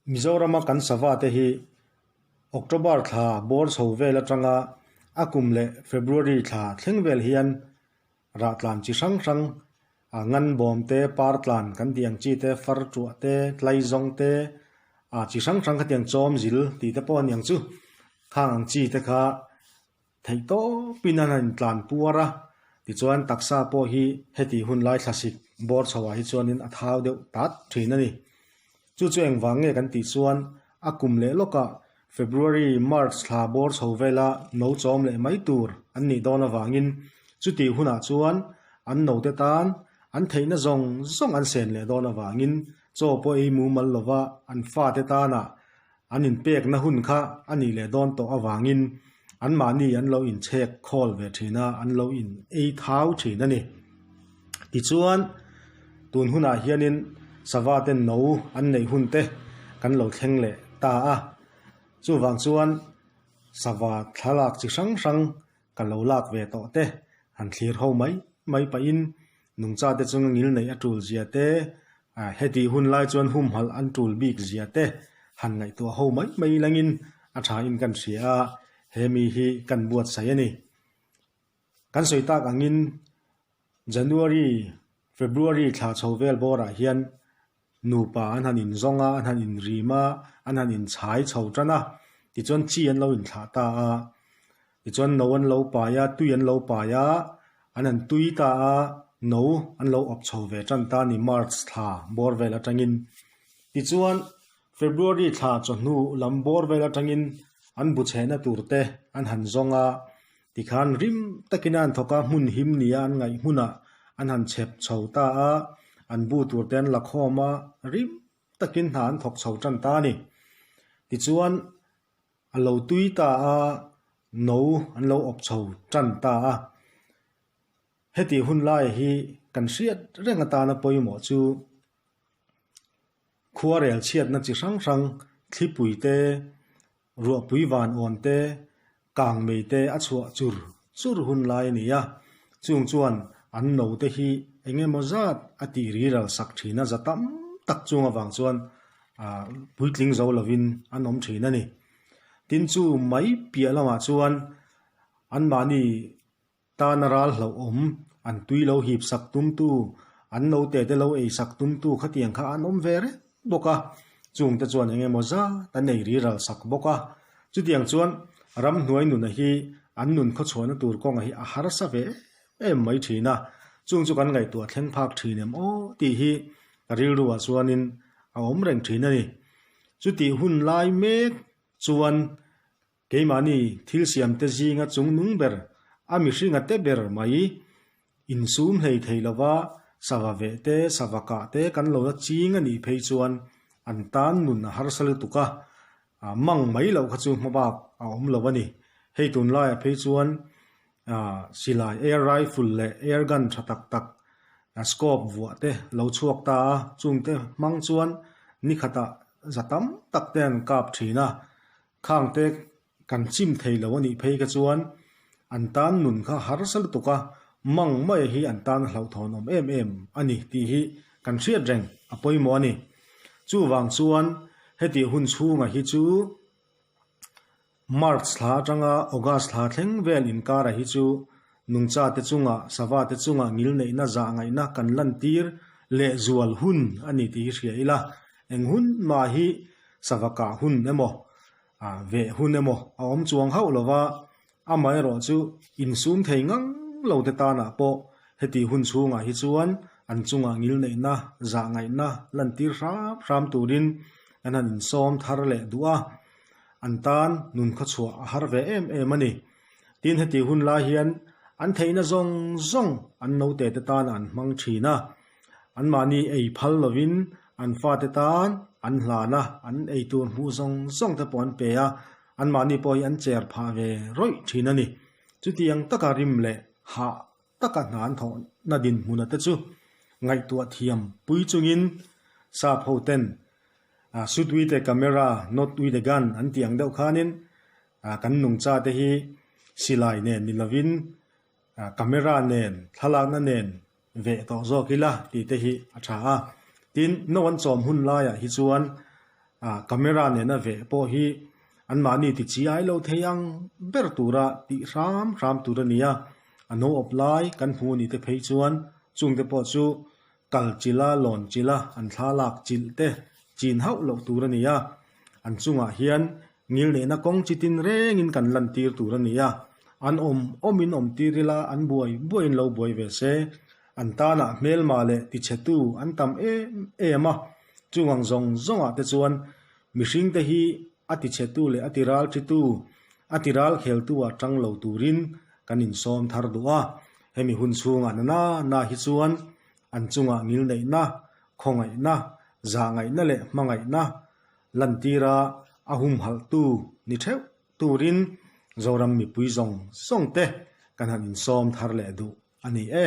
Mizorama kan sava te hi October thla bawr chho vel atanga a kum leh February thla thleng vel hian rah tlan chi hrang hrang ah ngan bawm te, par tlan kan tih ang chi te, far tuah te, tlai zawng te ah chi hrang hrang khatiang chawm zil tih te pawh a ni ang chu. Khang ang chi te kha Theih tawpin an han intlan puar a, tichuan taksa pawh hi heti hun lai thlasik bawr chhoah hi chuanin a thau deuh tat thin a ni. Chu chu engvang nge kan tih chuan a kum leh lawkah February, March thla bawr chho vela no chawm leh mai tur an nih dawn avangin chutih hunah chuan an note tan an theihna zawng zawng an sen leh dawn avangin chaw pawh ei mumal lova an fate tanah An inpekna hun kha a nih leh dawn tawh avangin anmahni an lo inchhek khawl ve thin a, an lo in ei thau thin a ni. Tichuan, tun hunah hianin sava ten no an neih hun te kan lo thleng leh ta a. Chuvang chuan sava thlalak chi hrang hrang ka lo lak ve tawh te han thlir ho mai mai pahin nungcha te chunga ngil neih a tul zia te, hetih hun lai chuan humhalh an tul bik zia te han ngaihtuah ho mai mai langin a tha in kan hria a, he mi hi kan buatsaih a ni. Kan sawi tak angin January, February thla chho vel bawrah hian Nupa an han inzawng a, an han inrim a, an han inchhai chho tan a, tichuan chi an lo inthlah ta a, tichuan no an lo pai a, tui an lo pai a, an han tui ta a, no an lo awp chho ve tan ta a ni March thla bawr vel atangin. Tichuan February thla chawhnu lam bawr vel atangin an bu chhehna tur te an han zawng a, Tikhan rim takin a han thawk a, hmun him nia an ngaih hmunah an han chhep chho ta a, an bu tur te an la khawm a, rim takin hna an thawk chho tan ta a ni. Tichuan a lo tui ta a, no an lo awp chho tan ta a. Heti hun lai hi kan hriat reng atana pawimawh chu khuarel chhiatna chi hrang hrang thlipui te, Ruahpui van awn te, kang mei te a chhuah chur chur hun lai a ni a, chung chuan an no te hi eng emaw zat a tih ri ral sak thin a, za tam tak chung avang chuan ah puitling zo lovin an awm thin a ni. Tin chu mai piah lamah chuan anmahni Tana ral hlauhawm, an tui lo hip sak tumtu, an note te lo ei sak tumtu khatiang kha an awm ve reng bawk a, chungte chuan eng emaw zat an ei ri ral sak bawk a. Chutiang chuan ramhnuai nuna hi an nun khawchhuahna tur kawnga hi a harsa ve em em mai thin a, chung chu kan ngaihtuah thleng phak thin em aw tih hi ka rilruah chuanin a awm reng thin a ni. Chutih hun lai mek chuan Keimahni thil siamte zinga chungnung ber, a mihringa te ber mai insum hlei thei lova sava veh te, sava kah te kan lo la ching a nih phei chuan an tan nun a harsa lutuk a, mang mai loh kha chu hmabak a awm lo a ni. Hei tunlaiah phei chuan silai air rifle leh air gun tha tak tak scope vuah te lo chhuak ta a, chungte hmang chuan ni khatah za tam tak te an kap thin a. Khangte kan chim thei lo a nih phei kha chuan an tan nun kha harsa lutuk a, mang mai hi an tan hlauhthawn awm em em a ni tih hi kan hriat reng a pawimawh a ni. Chuvang chuan hetih hun chhunga hi chu March thla atanga August thla thleng vel inkara hi chu nungcha te chunga sava te chunga ngilneihna zah ngaihna kan lantir lehzual hun a ni tih hi hria ila, eng hun mah hi Sava kah hun emaw, ah veh hun emaw a awm chuang hauh lo va, amaherawh chu insum thei ngang lo te tanah pawh heti hun chhungah hi chuan an chungah ngilneihna, zahngaihna lantir hram hram turin an han insawm thar leh duh a, an tan nun khawchhuah a har ve em em a ni. Tin heti hun lai hian an theihna zawng zawng an naute te tanah an hmang thin a. Anmahni ei phal lovin an fate tan an hlan a, an ei tur hmuh zawng zawng te pawh an pe a, anmahni pawh hi an cher phah ve rawih thin a ni. Chutiang taka rim leh hah taka hna an thawhna dinhmuna te chu ngaihtuah thiam pui chungin sap ho ten shoot with a camera not with a gun an tih ang deuh khanin kan nungcha te hi silai nen ni lovin camera nen thlalakna nen veh tawh zawk ila tih te hi a tha a. Tin, no an chawm hun laiah hi chuan Camera nena veh pawh hi anmahni ti chi ai lo thei ang ber tura tih hram hram tur a ni a. A no awp lai kan hmu a ni te phei chuan chungte pawh chu kal chila lawn chila an thla lak chilh te chin hauh loh tur a ni a. An chungah hian ngil nehna kawng chi tin rengin kan lantir tur a ni a. An awm awmin awm tir ila an buai buaiin lo buai ve se. An tanah hmelma leh tichhetu an tam em em a. Chung ang zawng zawngah te chuan mihringte hi a tichhetu leh a tiral thitu, a tiral kheltu ah tang lo turin kan insawm thar duh a. Hemi hun chhungah na na na hi chuan an chungah ngilneihna, khawngaihna, zahngaihna leh hmangaihna lantira a humhalhtu ni theuh turin Zoram mipui zawng zawng te kan han insawm thar leh duh a ni e.